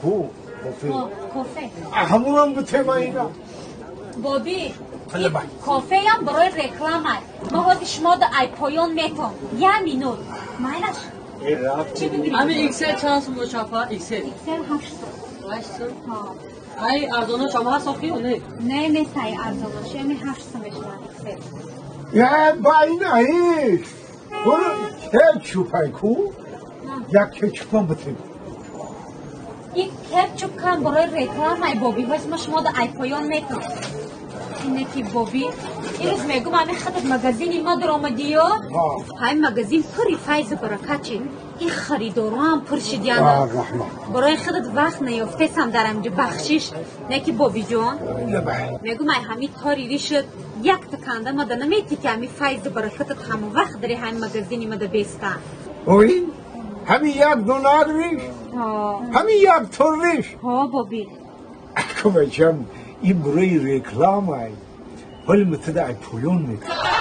Ку кофе. Кофе. Ҳамунам битема ина. Боби. Лаба. Кофеям барои реклама. Ма ҳози шумо да ай поён метон. Я минут. Майлаш. Чӣ бигирем? Ҳамин XL чанд сум бошафа? XL. XL 800. 800. Ҳа. Ай, арзонош ҳам ҳаст охи ё не? Не, нестай арзонош. Ями 800 мешавад XL. Я ба ина иш. Буро кетчуп ай ку. Як кетчупам битем. Ин кетчуп кам барои рекламаи, боби. Ҳози ма шумо да ай поён метон. Ине ки, боби, ирӯз мегум, ами хадат магазини ма даромадиё. Ҳай, магазин пури файзу баракат чи. Ин харидороам пур шидяна. Раҳмат. Барои худат вақт наёфтесам дар амҷо, бахшиш. Не ки, бобиҷон, мегум, ай ҳами тори ришад якта канда мада намети, ки ҳами файзу баракатат ҳама вақт дари ҳами магазини мада беста. Ой, ҳами як донак риш, ҳами як тор риш. Ҳо, боби. Акубачам, ин барои рекламай. Ҳоли митада ай поён мекунам.